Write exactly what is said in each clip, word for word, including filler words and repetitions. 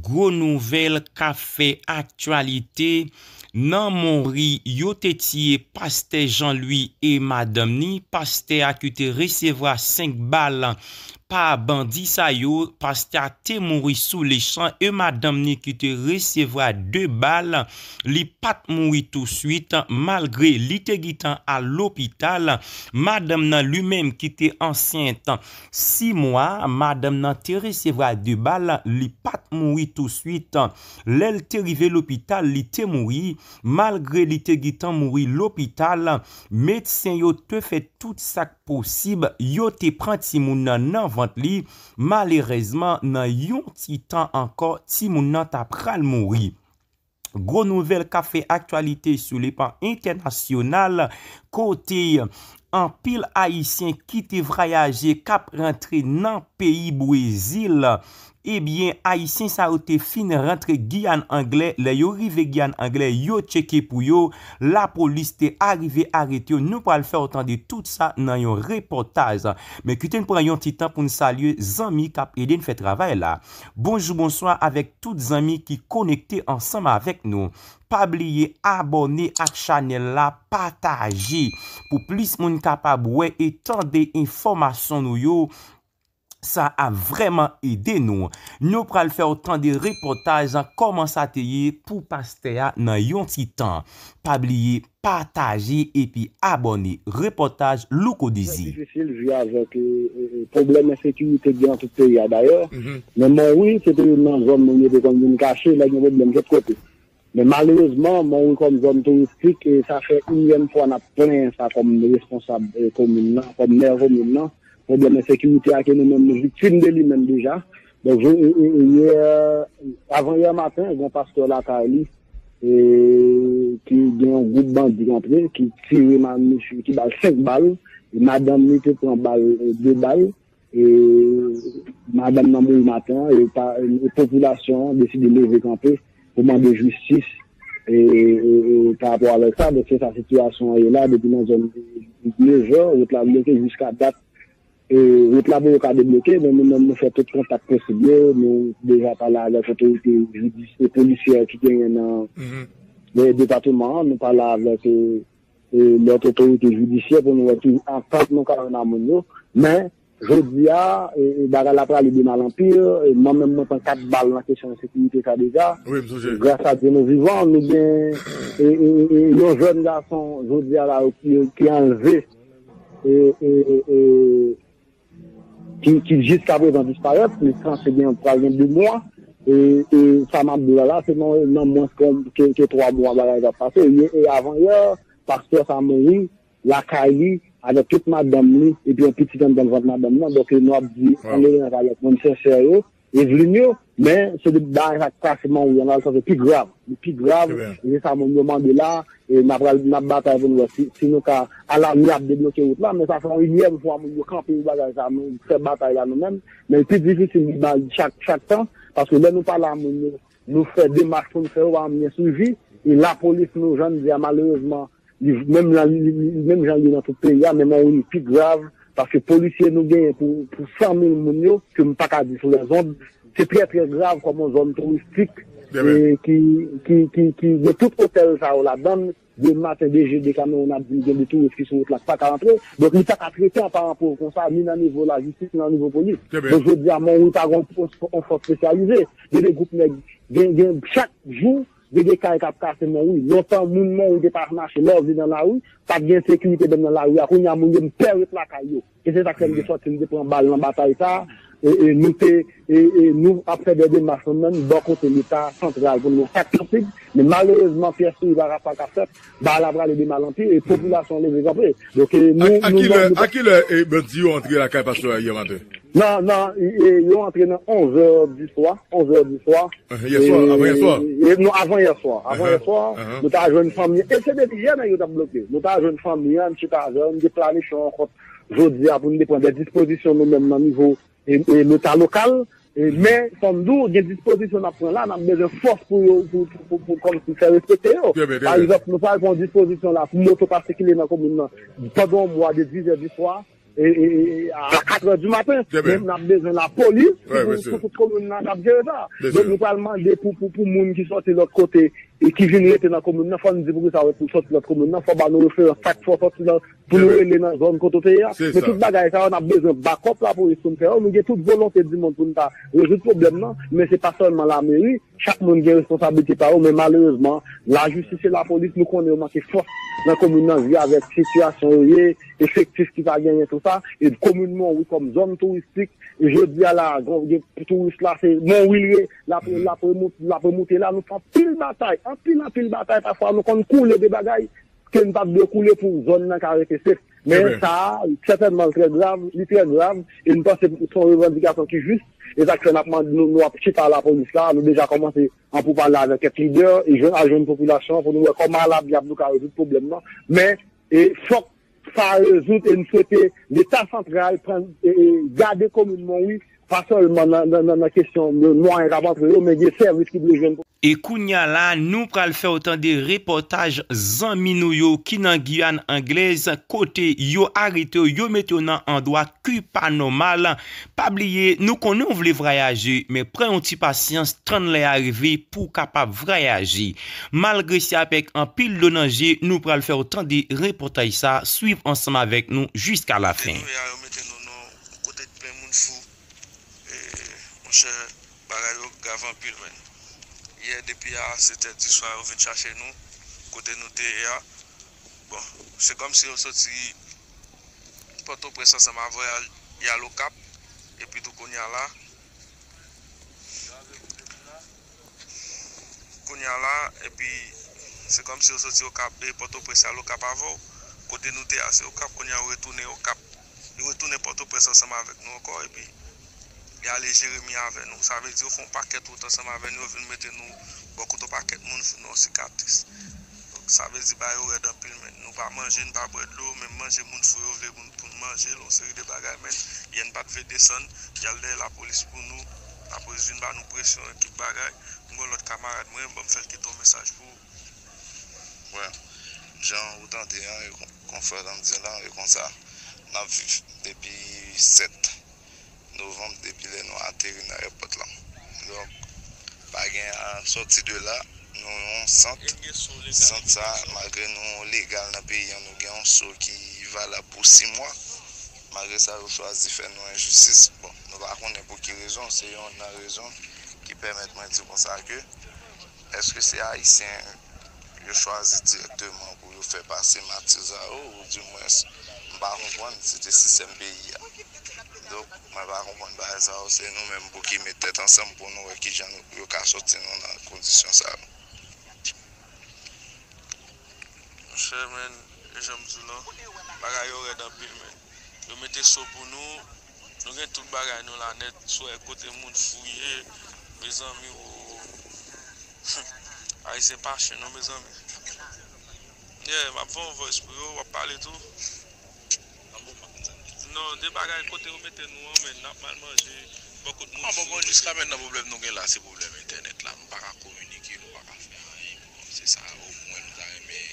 Gwo nouvèl k ap fè aktyalite. Nan Monri, yo te tiye pastè Jean Louis e madanm ni. Pastè a ki te resevwa senk bal pa bandi sa yo, pastè a te mouri sou lechan e madanm ni ki te resevwa de bal, li pa t mouri touswit, malgre li te gentan al lopital. Madanm nan li menm ki te ansent sis mwa, madanm nan te resevwa de bal, li pa t mouri touswit. Lè l te rive lopital, li te mouri. Malgre li te gentan mouri lopital, medsen yo te fè tout sa k posib, yo te pran timoun nan nan vant li. Malerèzman, nan yon ti tan ankò, timoun nan ta pral mouri. Gwo nouvèl k ap fè aktyalite sou le plan entènasyonal, kote anpil Ayisyen ki te vwayaje k ap rantre nan peyi Brezil. Ebyen, Ayisyen sa yo te fin rantre Giyàn Anglè. Lè yo rive Giyàn Anglè, yo tcheke pou yo. Lapolis te arive arete yo. Nou pral fè w tande tout sa nan yon repòtaj. Men kite n pran yon ti tan pou n salye zanmi k ap ede n fè travay la. Bonjou, bonswa avèk tout zanmi ki konekte ansanm avèk nou. Pa bliye abòne ak chanèl la, pataje pou plis moun kapab wè e tande enfòmasyon nou yo. Sa ap vrèman ede nou. Nou pral fè w tande repòtaj kòman sa te ye pou pastè a nan yon ti tan. Pa bliye pataje epi abòne. Repòtaj Louko Dezi. Trè difisil viv avèk e, e, e, pwoblèm ensekirite ki gen nan tout peyi a dayè. Men Monwi, se te youn nan zòn moun yo te konn vin kache lè gen pwoblèm kèk kote. Men malerezman, Monwi kòm zòn touristik, e sa fè inyèm fwa n ap plenyen sa kòm responsab e, komin nan, kòm mè komin nan. Pwoblèm ensekirite a ke nou menm nou viktim de li menm deja. Donk, je, e, e, e, yè, avan yè maten, gen yon pastè lakay li, e, ki gen yon gwoup bandi rantre, ki tire ma-, misye, ki ba l senk bal, e madanm li te pran bal, e, de bal, e madanm nan mouri maten an, e pa, e popilasyon an deside leve kanpe pou mande jistis, e, e, e, e, pa rapò avèk sa. Donk, se sa sitiyasyon an ye la, depi nan zòn nevè, wout la bloke jiska dat, e, wout la poko ka debloke, men nou menm nou fè tout kontak posib yo, nou deja pale avèk otorite jidis-, e polisyè ki genyen nan, e, depatman an, nou pale avèk, e, e, lòt otorite jidisyè pou nou wè ki antant nou ka jwenn a moun yo. Men, jodi a, e, e, bagay la prale de mal an pi, e, mwen menm mwen pran kat bal nan kesyon ensekirite sa deja. Wi, m sonje. Gras a Dye nou vivan, nou gen, e, e, e, e, yon jèn gason, jodi a la, ki, ki anlve, e, e, e, e, ki, ki jiskaprezan disparèt, li sanse gen, pral gen de mwa, e, e, sa m ap di w la, la, se nan, nan mwens ke, ke, ke twa mwa bagay sa ap pase, e, e, avan yè, pastè sa mouri, lakay li, avèk tout madanm li, epi yon pitit anndan vant madanm nan. Donk, nou ap di kondoleans avèk moun sensè yo, Evelyn yo, men se de bagay sa k pase Monwi an, nou al sanse pi grav. Li pi grav, e se sa moun yo mande la, e n ap pral, n ap batay pou nou wè si, si nou ka, alami ap debloke wout la, men sa fè yon inyèm fwa moun yo kanpe pou bagay sa, nou fè batay la nou menm, men l pi difisil li ba chak, chak tan, paske lè nou pale a moun yo, nou fè demach pou nou fè yo, pa janm gen swivi, e lapolis nou, jan n di a, malerezman, li menm jan, li, li, li menm jan li ye nan tout peyi a, men Monwi li pi grav, paske polisye nou genyen pou, pou san mil moun yo, ke m pa ka di sou lèzond, se trè, trè grav kòm yon zòn touristik, e, ki, ki, ki, ki gen tout otèl sa yo ladan l, de maten, de je, de Kamewoun ap di l gen de touris ki sou wout la, k pa ka antre. Donk, li pa ka trete an paran pav konsa, ni nan nivo lajistis, ni nan nivo polis. Donk, jodi a, Monwi pa gen yon, yon fòs espesyalize. Gen de gwoup nèg, gen, gen, chak jou, gen de kay k ap kase Monwi. Lontan, moun Monwi te pa mache lè w vin nan lari, pa t gen sekirite menm nan lari a. Kounye a, moun yo pè ret lakay yo. E se sa k fè m te sòti, m te pran bal nan batay sa a. E, e nou te, e, e nou ap fè de demach nou menm, bò kote Leta santral pou nou fè sa k posib. Men malerezman, pyès sou li pa ka, pa ka fèt. Bagay la prale de mal an pi, e popilasyon an leve kanpe. Donk, e nou, a, a nou, ki lè, nou, a ki lè, e, bandi yo antre lakay pastè a yè maten? Nan, nan, e, e, yo antre nan onz è di swa, onz è di swa. Yè swa, avan yè swa? E, e, non, avan yè swa. Avan yè swa, nou ta jwenn fanmi an. E se depi yè nèg yo t ap bloke. Nou ta jwenn fanmi an, n chita avè yo, n te planifye yon rankont jodi a pou n te pran de dispozisyon nou menm nan nivo, e, e, Leta lokal. E, men, fò m di w, gen dispozisyon n ap pran la, n ap bezwen fòs pou yo, pou, pou, pou, pou kòmsi fè respekte yo. Pa egzanp, nou pral pran yon dispozisyon la pou moto pa sikile nan komin nan pandan yon mwa de dis è di swa, e, e, e, a katrè di maten. Men n ap bezwen lapolis pou, pou tout komin nan k ap jere sa. Donk nou pral mande pou, pou, pou moun ki sòti lòt kote e ki vin rete nan komin nan, fò n di poukisa yo sòti lòt komin nan, fò ba nou referans sa k fè w sòti nan, pou nou rele nan zòn kote w te ye a. Men tout bagay sa yo, n ap bezwen bakòp lapolis pou n fè yo. Nou gen tout volonte di mond pou n ta rezoud pwoblèm nan, men se pa sèlman lameri. Chak moun gen responsablite pa yo, men malerezman, lajistis e lapolis, nou konnen yo manke fòs nan komin nan, vi avèk sitiyasyon yo ye, efektif ki pa genyen, tou sa, e komin Monwi kòm zòn touristik, e jodi a la, gen, gen touris la, se Monwi l ye, l ap, l ap remoute, l ap remoute la, nou fè anpil batay, anpil, anpil batay, pafwa nou konn koule de bagay, ke n pa t dwe koule pou zòn nan ka rete sef. Men sa a, sètènman, l trè grav, li trè grav, e n panse se yon revandikasyon ki jis, e sa k fè n ap mande, nou, nou ap chita lapolis la, nou deja kòmanse an poupale avèk kèk lidè, e jwenn, al jwenn popilasyon an pou nou wè kòman alabiyab nou ka rezoud pwoblèm nan. Men, e fòk sa rezoud, e n swete Leta santral pran, e, e gade komin Monwi, pa sèlman nan, nan, nan, nan kesyon de mwayen k ap antre yo, men gen sèvis ki dwe jwenn. E kounye a la, nou pral fè w tande repòtaj zanmi nou yo ki nan Giyàn Anglèz, kote yo arete w, yo mete w nan andwa ki pa nòmal. Pa bliye, nou konnen w vle vwayaje, men pran yon ti pasyans, tann lè a rive pou w kapab vwayaje. Malgre se avèk anpil dlo nan je, nou pral fè w tande repòtaj sa, swiv ansanm avèk nou jiska lafen. Kote nou ye a, yo mete nou nan kote k plen moun fou. E, monchè, bagay yo grav anpil, menn. Yè, depi a sèt è di swa, yo vin chache nou, kote nou te ye a. Bon, se kòmsi yo soti Pòtoprens ansanm avè y al, y al Okap, epi tou kounye a la, kounye a la, epi se kòmsi yo soti Okap, e Pòtoprens y al Okap avè w, kote nou te a se Okap, kounye a yo retounen Okap. Li retounen Pòtoprens ansanm avèk nou ankò, epi li ale Jeremi avè nou. Sa vle di yo fè yon pakèt wout ansanm avè nou, yo vin mete nou bò kote yon pakèt moun fou nan yon sikatris. Donk, sa vle di bagay yo rèd anpil, men nou pa manje, nou pa bwè dlo, menm manje moun fou yo vle pou n, pou n manje, yon seri de bagay, men yè n pa t vle desann, y al dèyè lapolis pou nou, lapolis vin ba nou presyon, ekip bagay, m gen yon lòt kamarad mwen, ban m fè l kite yon mesaj pou ou. Wè, jan ou tande an, e kon, konfrè an di la, e konsa, n ap viv depi sèt novanm, depi lè nou ateri nan ayewopò la. Donk, pa gen, a, sòti de la, nou yon sant, sant sa, malgre nou legal nan peyi an, nou gen yon so ki valab pou sis mwa. Malgre sa, yo chwazi fè nou enjistis. Bon, nou pa konnen pou ki rezon, se yonn nan rezon ki pèmèt mwen di konsa ke, èske se Ayisyen yo chwazi dirèkteman pou yo fè pase mati sa yo, oudimwens, m pa konprann si se sistèm peyi a. Donk, mwen pa konprann bagay sa yo, se nou menm pou ki met tèt ansanm pou nou wè kijan nou, yo ka sòti nou nan kondisyon sa yo. Monchè, men, e jan m di w lan, bagay yo rèd anpil, men. Yo mete so pou nou, nou gen tout bagay nou la nèt, sou kote moun fou ye, mezanmi, o. Ayisyen pa chen non, mezanmi. Yeah, m ap voye yon voice pou yo, w ap pale tou. Non, de bagay kote yo mete nou an, men n ap mal manje, bò kot moun fou yo mete nou. Bon, bon, jiska mentnan pwoblèm nou gen la, se pwoblèm entènèt la. Nou pa ka kominike, nou pa ka fè anyen. Bon, se sa, omwen nou ta renmen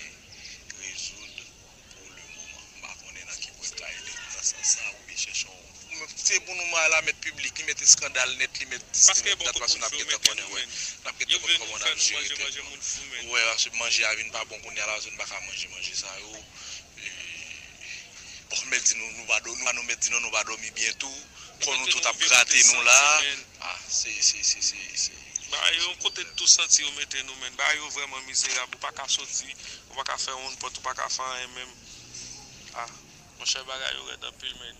rezoud pou le moman. M pa konnen nan ki pwen k ta ede nou nan sans sa, oubyen chèche yon. Se pou nou mal a mèt piblik, li mèt eskandal nèt, li mèt diskriminasyon, n ap gentan konnen, wè. N ap gentan konn kòman n ap jere tèt nou. Wè, paske manje a vin pa bon kounye a la, paske nou pa ka manje manje sa yo. E, bon, mèt di nou, nou pa dò-, nou pa nou mèt di nou, nou pa dòmi byen tou. Kò nou tout ap grate nou la. Ah, se, se, se, se, se. Ba yo yon kote tou santi yo mete nou, men. Ba yo vrèman mizerab, ou pa ka soti, ou pa ka fè yon pòt, ou pa ka fè anyen menm. Ah, monchè, bagay yo rèd anpil, men.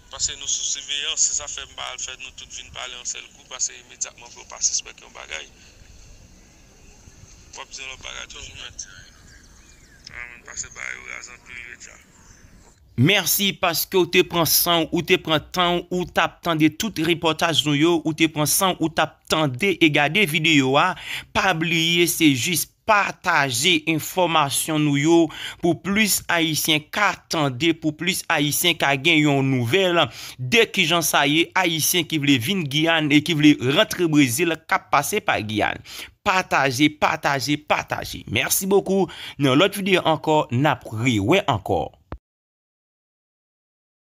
Paske nou sou siveyans, se sa fè m pa al fè nou tout vin pale yon sèl kou, paske imedyatman vre w pa sispèk yon bagay. W ap di yon lòt bagay toujou, men. Ah, men, paske bagay yo raz anpil, wi, dja. Mèsi paske w te pran san w, ou te pran tan w, ou t ap tande tout repòtaj nou yo, ou te pran san w, ou t ap tande e gade videyo a. Pa bliye, se jis pataje enfòmasyon nou yo pou plis Ayisyen ka tande, pou plis Ayisyen ka gen yon nouvèl de kijan sa ye, Ayisyen ki vle vin Giyàn e ki vle rantre Brezil k ap pase pa Giyàn. Pataje, pataje, pataje. Mèsi bokou. Nan lòt videyo ankò, n ap rewè ankò.